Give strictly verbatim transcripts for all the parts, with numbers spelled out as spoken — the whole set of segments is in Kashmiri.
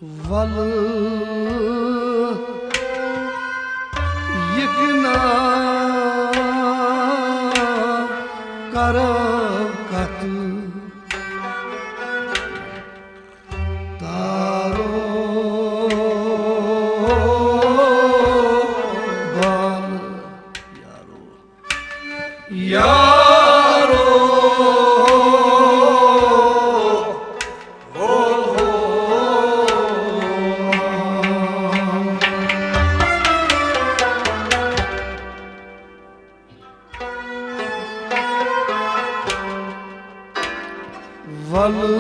ولہٕ یِکنا کرو کتھ تارو بال یارو۔ ولہٕ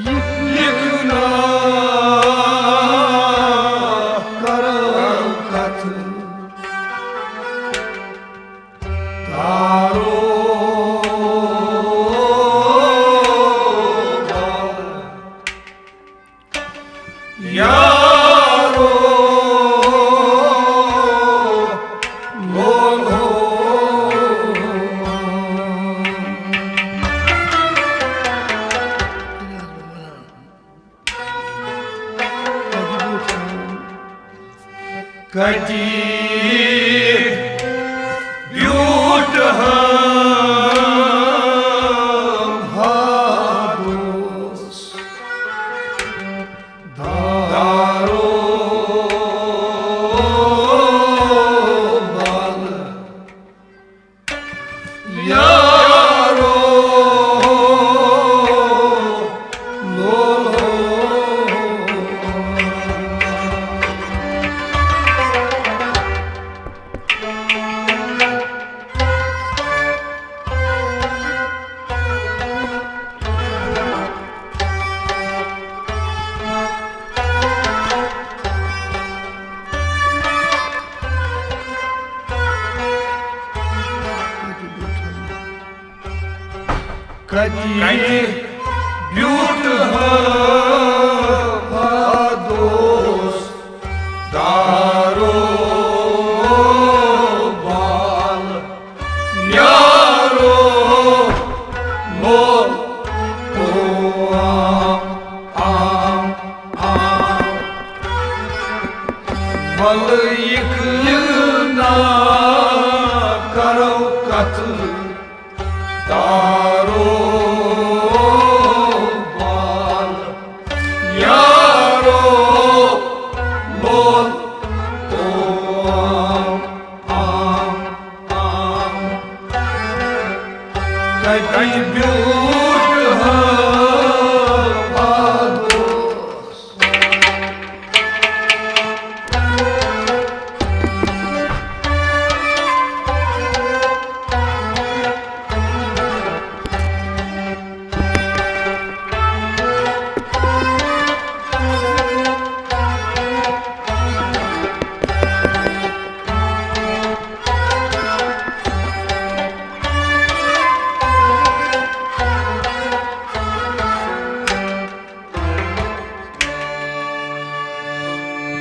یِکنا کرو کتھ تارو یارو لولو۔ کتی بیوٹھ ہم حادث دارو بل یارو لولو۔ کتہِ بیوٗٹھ حادث دارو بال یارو مول تو آم آم آم۔ ولہٕ یِکنا کرو کتھ دارو بال یارو مول تو آم آم آم۔ کتہِ بیوٗٹھ حادث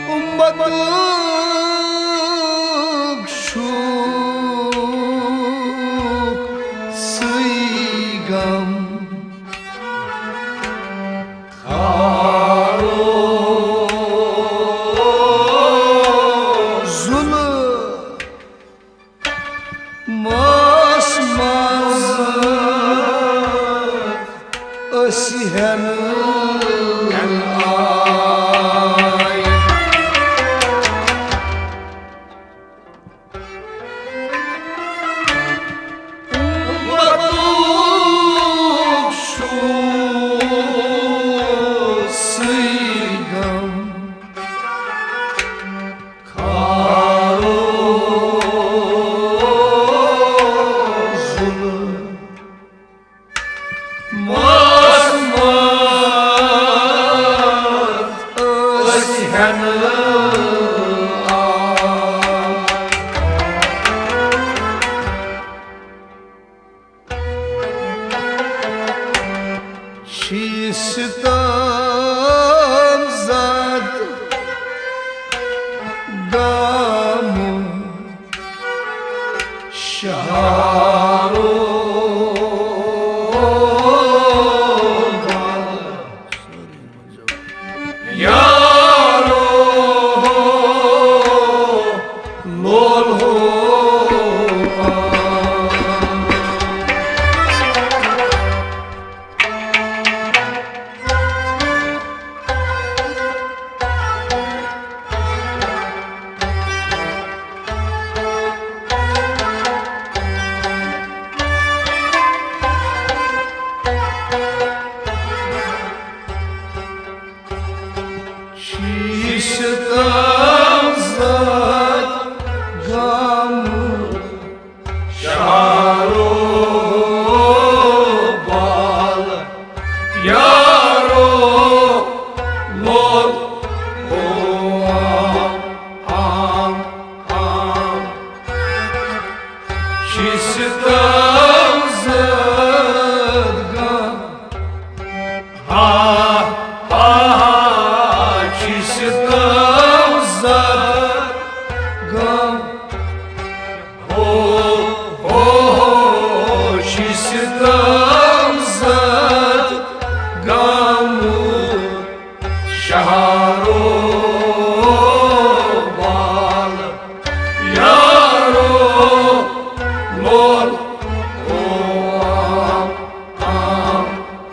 امتُک شوٗک سٕے غم۔ خارو ظلم ماس منٛز أسۍ ہٮ۪نہٕ آے۔ وَتُک شوٗ سٕے غم کھارو ظُلم۔ ماس منٛز أسۍ ہٮ۪نہٕ آے۔ شی ستم زد گامہٕ شہارو۔ ستم زد غم شہرو بال یارو لول ہو آم، آم، آم۔ شی ستم زد غم ہا، ہا، ہا، چھی ستم زد غم۔ ہو، ہو، ہو، چھی ستم زد غم۔ شہرو بال یارو لول ہو آم، آم،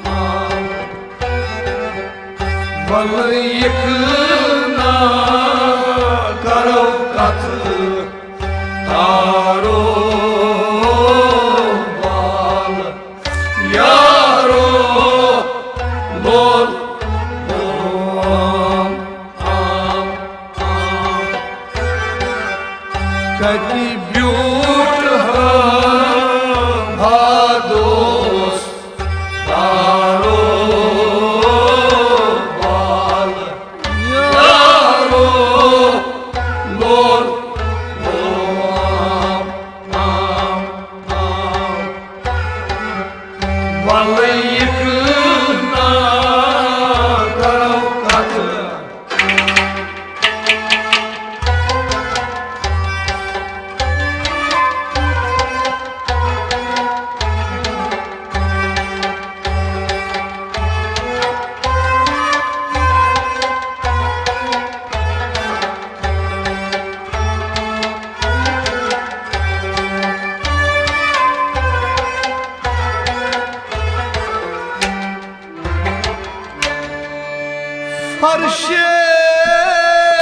آم۔ ولہٕ یِکھ نا کرو کتھ تارو بال یارو لول ہو آم، آم، آم۔ کتہِ بیوٗٹھ ہا بھادوس تارو بال یارو لول ہو آم، آم، آم۔ ولہٕ یِکھ نا کرو کتھ۔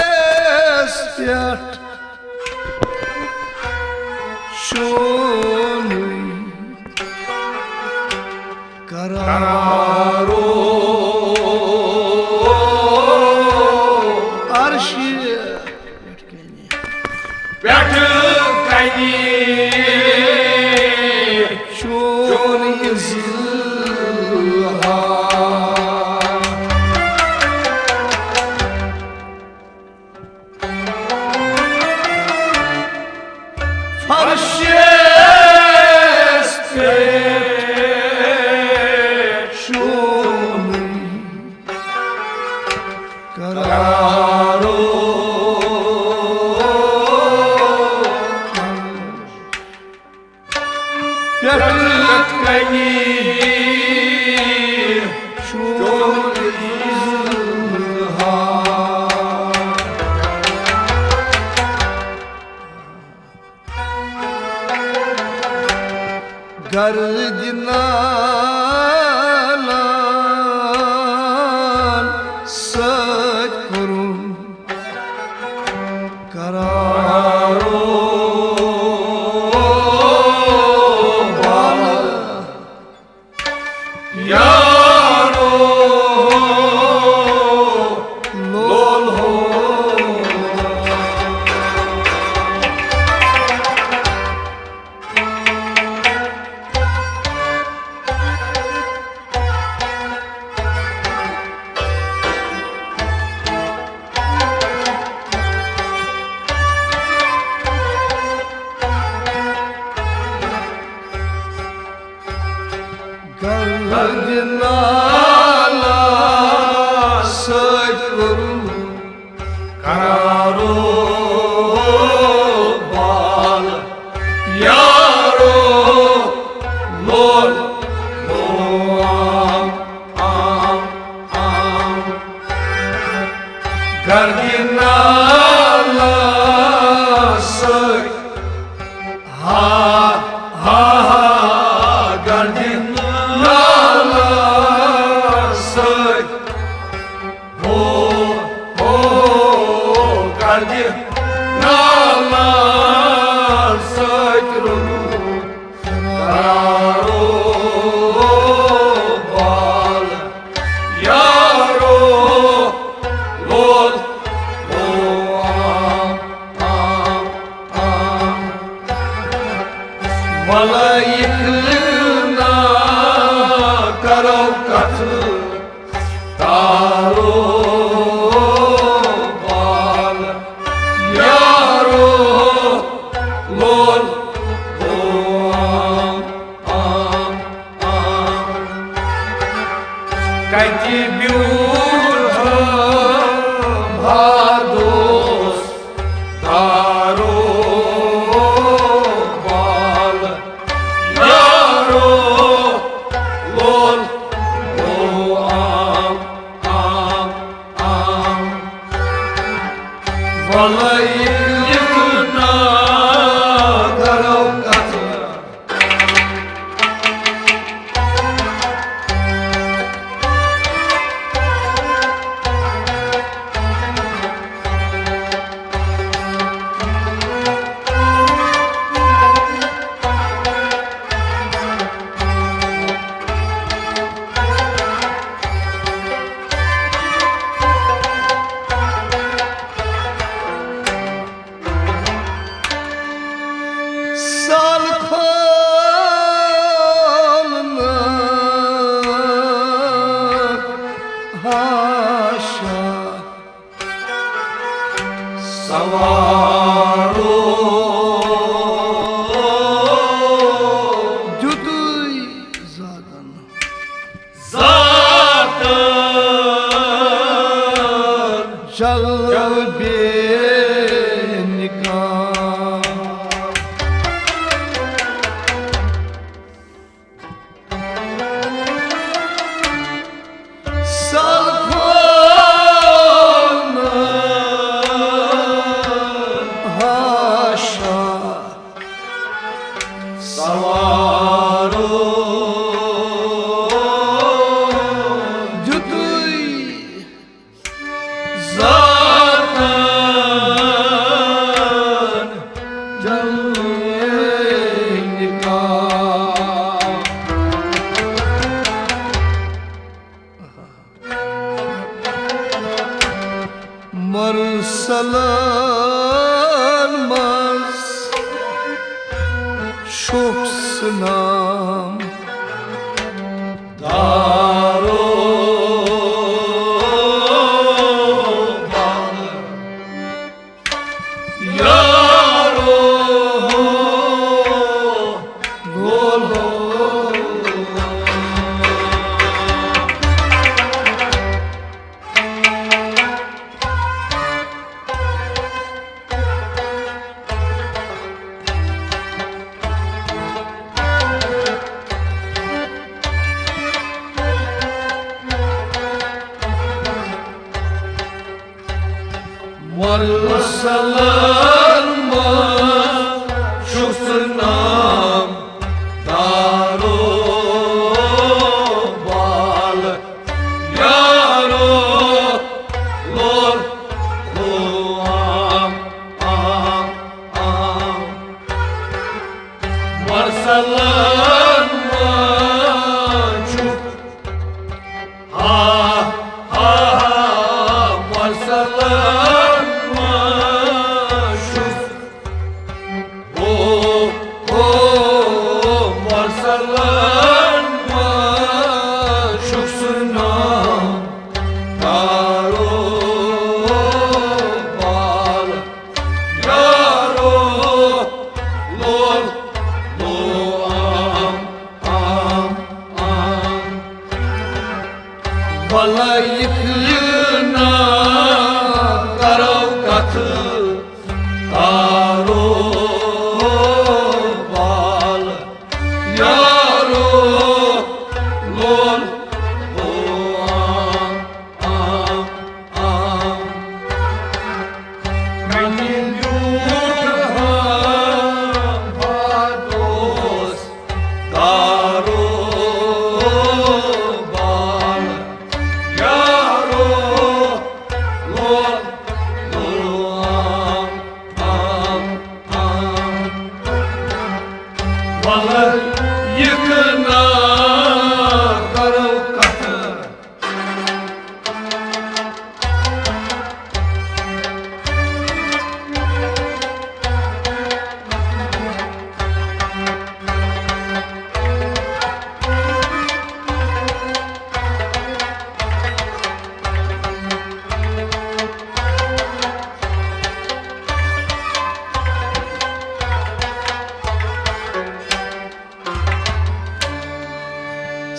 فرشس پٮ۪ٹھ شونٕے قرارو۔ عرشہِ پٮ۪ٹھٕ کنہِ چون اظہار۔ فرشس پٮ۪ٹھ چون قرارو۔ پٮ۪ٹھٕ کنہِ چون اظہار۔ گردِ نالان سۭتۍ کوٚرُن قرارو بال یارو لول ہو۔ گردِ نالان سۭتۍ کوٚرُن قرارو بال یارو لول ہو آم، آم، آم۔ گردِ نالان سۭتۍ ہا، ہا، ہا، گردِ نالان سۭتۍ۔ ہو، ہو، گردِ نالان سۭتۍ روٚٹ قرارو بال یارو لول۔ شاہ سوارو دیُتُے زادن۔ ذاتن جلوٕ بے نِقاب۔ سلفن ہاشا سوارو دیُتُے ذاتن جلوے نِقاب۔ مرسلن منٛز چھُکھ ژٕ نام دارو بال یارو لولو۔ مرسلن منٛز چھُس نام دارو بال یارو لول لو عام عام عام۔ مرسلن منٛز چھُ ہا ہا ہا۔ مرسلن منٛز چھُ ہو ہو۔ مرسلن منٛز چھُ سُہ نام کارو بال یارو لول لو عام عام عام۔ وَلہٕ یِتھ یہِ نا کَرو کَتھٕ کارو بال یارو لول لو عام عام عام۔ کنہِ بیوٗٹھ ہا باد اوس کارو بال یارو لول لو عام عام عام۔ وَلہٕ یِتھ نا کَرو کَتھٕ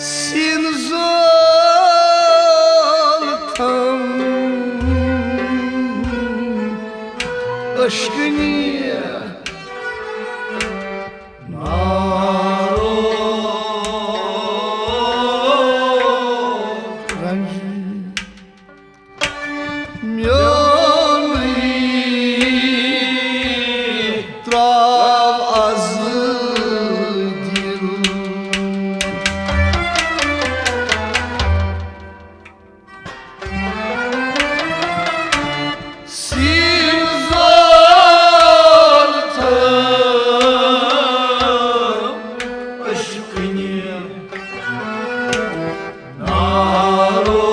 سیٖنہٕ زول تھم اشکنی نارو رنج میونٕے ترٛاو از دِل۔ سیٖنہٕ زول تھٲو اشکنہِ نارو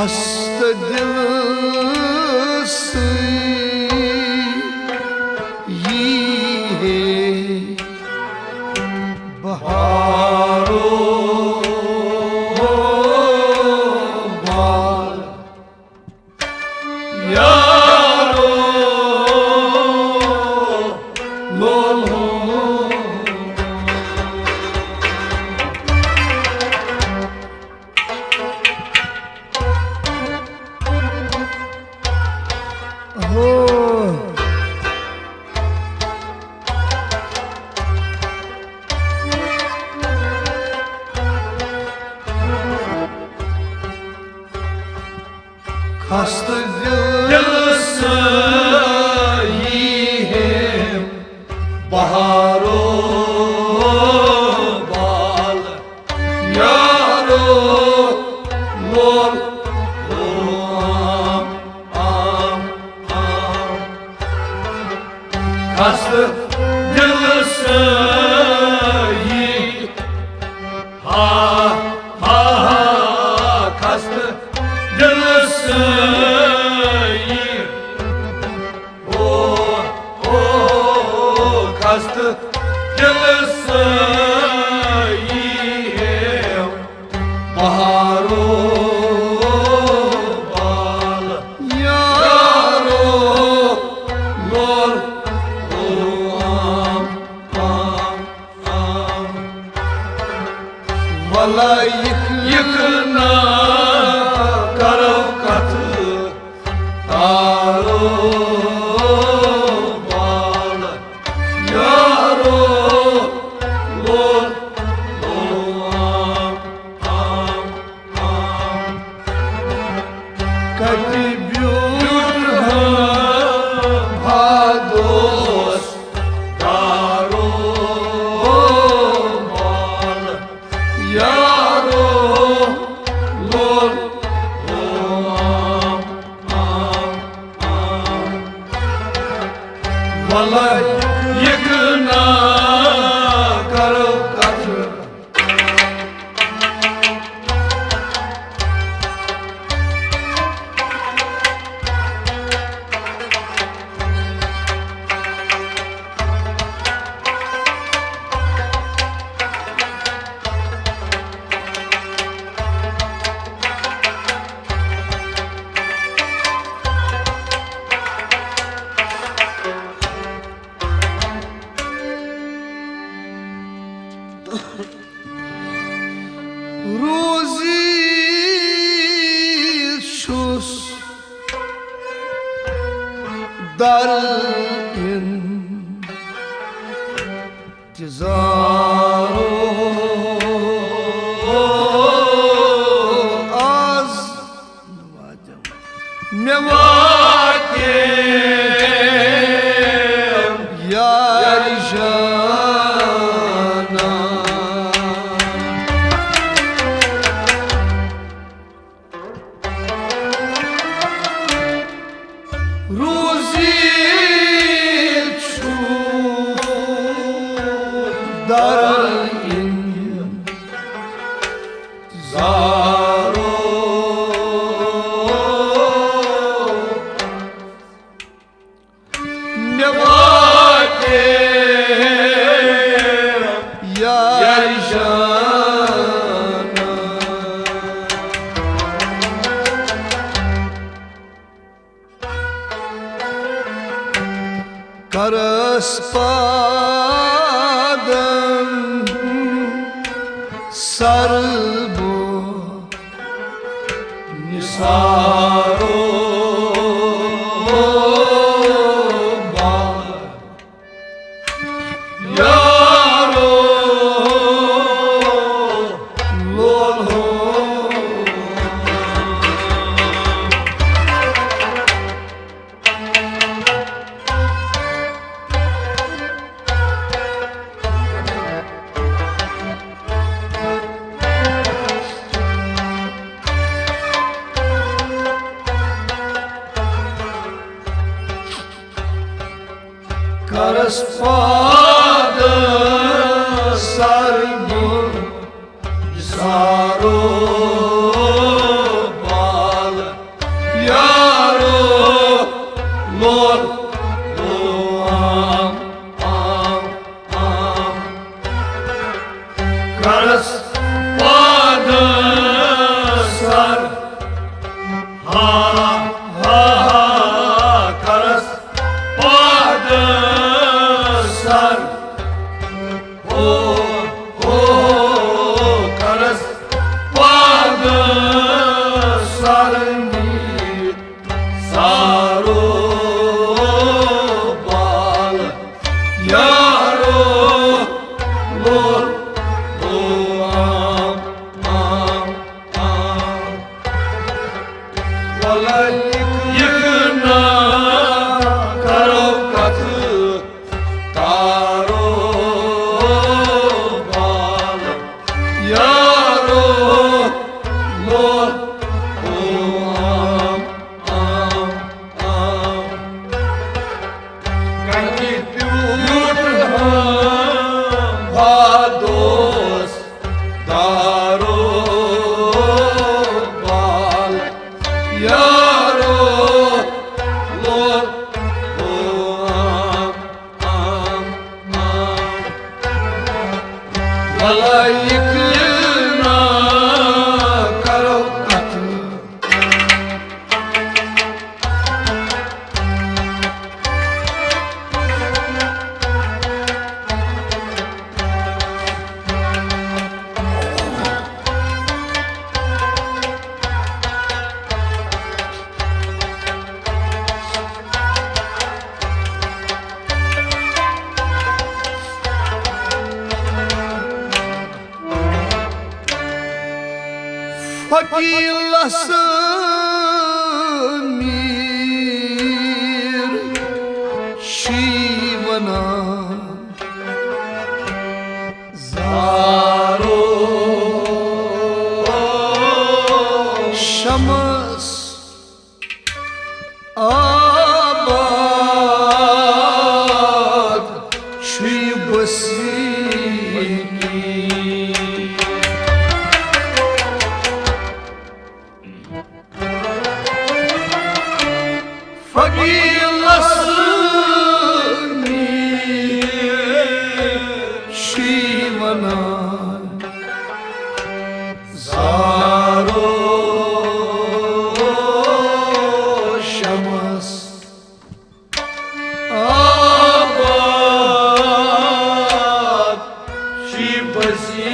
خستہٕ دِلہٕ سۭتۍ یی ہے بہارو بال۔ یارو لولو۔ ہو۔ خستہٕ دِلہٕ سۭتۍ یی ہے بہارو بال۔ یارو لول لول عام عام عام۔ خستہٕ دِلہٕ سۭتۍ ہا ہا ہا۔ خستہٕ دِلہٕ سۭتۍ او او۔ خستہٕ دِلہٕ سۭتۍ بہارو بال۔ یارو لول عام عام عام۔ ولا یِکھ یِکھ نا کرو کتھ تارو بال۔ یارو لول لول عام عام عام۔ کتہِ بیوٗٹھ ہا دوس دارو بال۔ یارو لول لول عام عام عام۔ ولا یِکھ نا کرو کتھ۔ روزی چھُس در انتظارو آز۔ مےٚ واتہِ یارِ جانا۔ روزی چھُ در انتظارو۔ مےٚ واتہِ یارِ جانا۔ کرس پادن سر بہٕ نثارو بال۔ یارو لول ہو۔ کرس پاد سر بہٕ نثارو بال۔ کرس پادٕ سر، ہا، ہا، ہا، کرس پادٕ سر، ہو، ہو، کرس پادٕ سر نیٖت سارو بال، یارو، لول، لو، آم، آم، آم۔ وَلہٕ یِکہٕ نا کرو کتھٕ، تارو بال، یارو، لو، لو، آم، آم، آم۔ کنہِ پیوٗنٛت ہا دوس، دارو بال، یارو، لو، لو، آم، آم، آم۔ وَلہٕ یِکہٕ نا کرو کتھٕ۔ فقیٖلس میٖر شی ونان، زارو شمس آباد چھُے بسیٖتی۔ فقیٖلس میٖر شی ونان، زارو شمس آباد چھُے بسیٖتی۔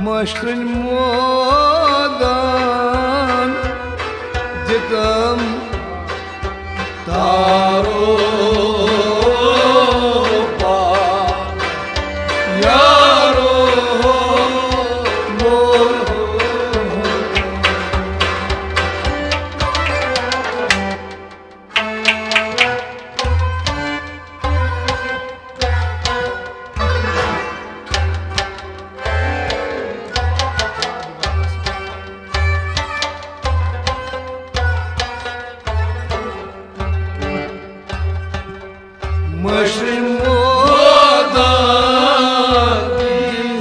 مٔشرٲنۍ مٲدان دِتم تارو پار، یارو، لو۔ مٔشرٲنۍ مٲدان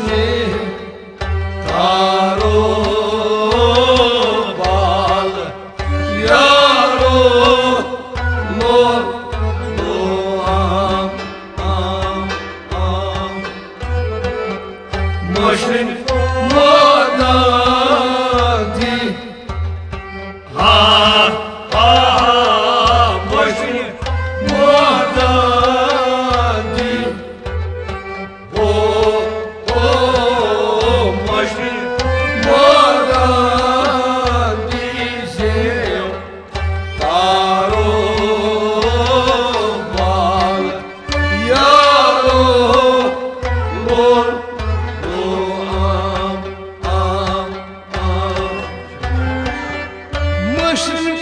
دِتم تارو پار، یارو، لو، لو، آم، آم، آم۔ مٔشرٲنۍ مٲدان دِتم ہا، ہا، ہا، مٔشرٲنۍ مٲدان دِتم۔ ہو، ہو، مٔشرٲنۍ مٲدان دِتم تارو پار، یارو، لو، لو، آم، آم، آم۔ مٔشرٲنۍ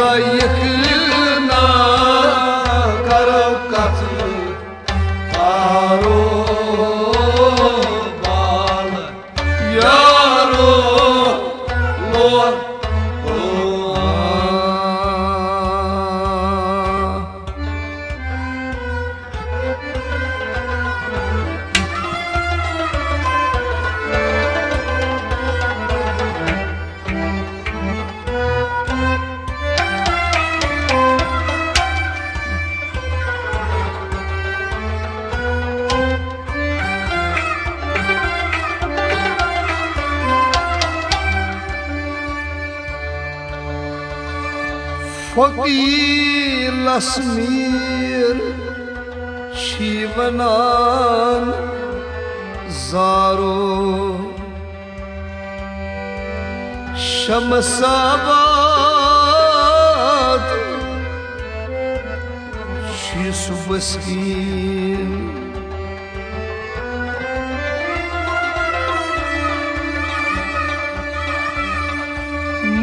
لایق نا کرو کتھ کارو بال یارو لو۔ فقیٖر لس میٖر چھی ونان زارو۔ شمس آباد چھُ یہِ صُبحس کِنۍ۔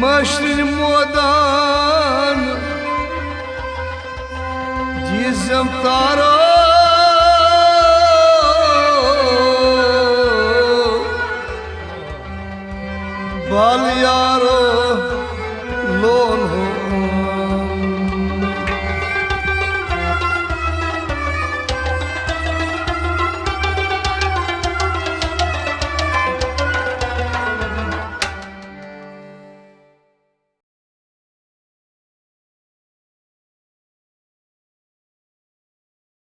مٲشرِنۍ مٲدان دیٖزٮ۪م تارو۔